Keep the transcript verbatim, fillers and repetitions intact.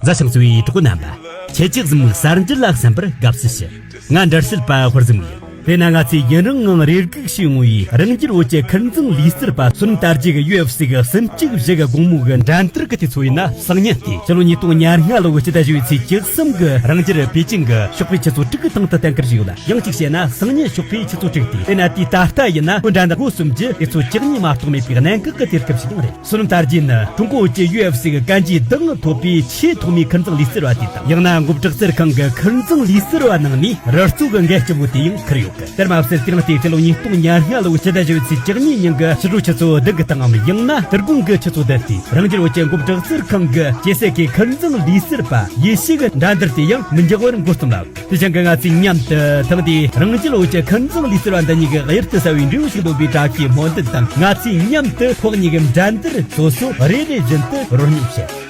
མཛའ་ཞིང་བརྩེ་བའི་གྲོགས་པོ་རྣམ་པ། ཁྱེད་ཀྱི་གཟིགས་མོའི་གསར་འགྱུར་ལ་གསན་པར་དགའ་བསུ་ཞུ། ང་འགྲེལ་བཤད་པ་ཧོར་འཛོམས་ཡིན། དེ་ན་ང་ཚོས་ཡུན་རིང་ངང་རེ་སྒུག་བྱས་ཡོང་བའི་རང་རྒྱལ་བོད་ཀྱི་ཁིར་འཛིང་ལུས་རྩལ་པ་བསོད་ནམས་དར་རྒྱས་ཀྱི་ཡུ་ཨེཕ་སི་གི་གསུམ་གཅིག་བཞི་གི་དགོང་མོ་གི་འགྲན་བསྡུར་གྱི་དུས་ཚོད་ཡིན་ན། སང་ཉིན་སྟེ་ཕྱི་ལོ་ཉིས་སྟོང་ཉེར་ལྔ་ལོའི་སྤྱི་ཟླ་བཞི་པའི་ཚེས་བཅུ་གསུམ་གྱི་རང་རྒྱལ་པེ་ཅིང་གི་ཤོག་པའི་ཆུ་ཚོད་དྲུག་གི་སྟེང་དུ་གཏན་འཁེལ་བྱས་ཡོད་ལ། ཡང་གཅིག་བཤད་ན། སང་ཉིན་ཤོག་པའི་ཆུ་ཚོད་དྲུག་སྟེ། དེ་ན་དུས་ད་ལྟ་ཡིན་ན་འགྲན་བསྡུར་སྒོ་གསུམ་གྱི་དུས་ཚོད་བཅུ་གཉིས་མ་གཏོགས་མེད་པའི་གནད་འགག་གི་དུས་སྐབས་ཤིག་ཡང་རེད། བསོད་ནམས་དར་རྒྱས་ནི་ཀྲུང་གོ་བོད་ཀྱི་ཡུ་ཨེཕ་སི་གི་གན་རྒྱའི་བདག་དབང་ཐོབ་པའི་ཆེས་ཐོག་མའི་ཁིར་འཛིང་ལུས་རྩལ་བ་དེ་དང་། ཡང་ན་འགོ་ཁྲིད་རྩེད་རྩེད་ཁང་གི་ཁིར་འཛིང་ལུས་རྩལ་བ་ནང་ནས་རུ་གཙོ་གི་འགན་ལྕི་བོ་དེ་ཡང་འཁུར་ཡོད་གི། དེར་མ་ཟད། དེ་རིང་སྟེ་ཕྱི་ལོ་ཉིས་སྟོང་ཉེར་ལྔ་ལོའི་སྤྱི་ཟླ་བཞི་པའི་ཚེས་བཅུ་གཉིས་ཉིན་གྱི་ཕྱི་དྲོ་ཆུ་ཚོད་བདུན་གྱི་སྟེང་ངམ། ཡང་ན་དོ་དགོང་གི་ཆུ་ཚོད་བདུན་སྟེ་རང་རྒྱལ་བོད་ཀྱི་འགོ་ཁྲིད་རྩེད་རྩེད་ཁང་གི་སྐྱེད་ཚལ་གྱི་ཁིར་འཛིང་ལུས་རྩལ་བ་ཡེ་ཤེས་ཀྱི་འགྲན་བསྡུར་དེ་ཡང་མི་འགྱངས་པར་འགོ་རྩོམ་ལ། དེ་ཅང་གི་ང་ཚོས་མཉམ་དུ་ཐེངས་འདིའི་རང་རྒྱལ་བོད་ཀྱི་ཁིར་འཛིང་ལུས་རྩལ་བ་འདི་གཉིས་ཀྱི་གཡུར་དུ་ཟ་བའི་འབྲས་བུ་ཞིག་འདོན་པའི་བཀྲ་ཤིས་སྨོན་འདུན་དང་། ང་ཚོས་མཉམ་དུ་ཁོ་གཉིས་ཀྱི་འགྲན་བསྡུར་སོ་སོ་རེ་རེ་བཞིན་དུ་རོལ་མྱོང་བྱེད།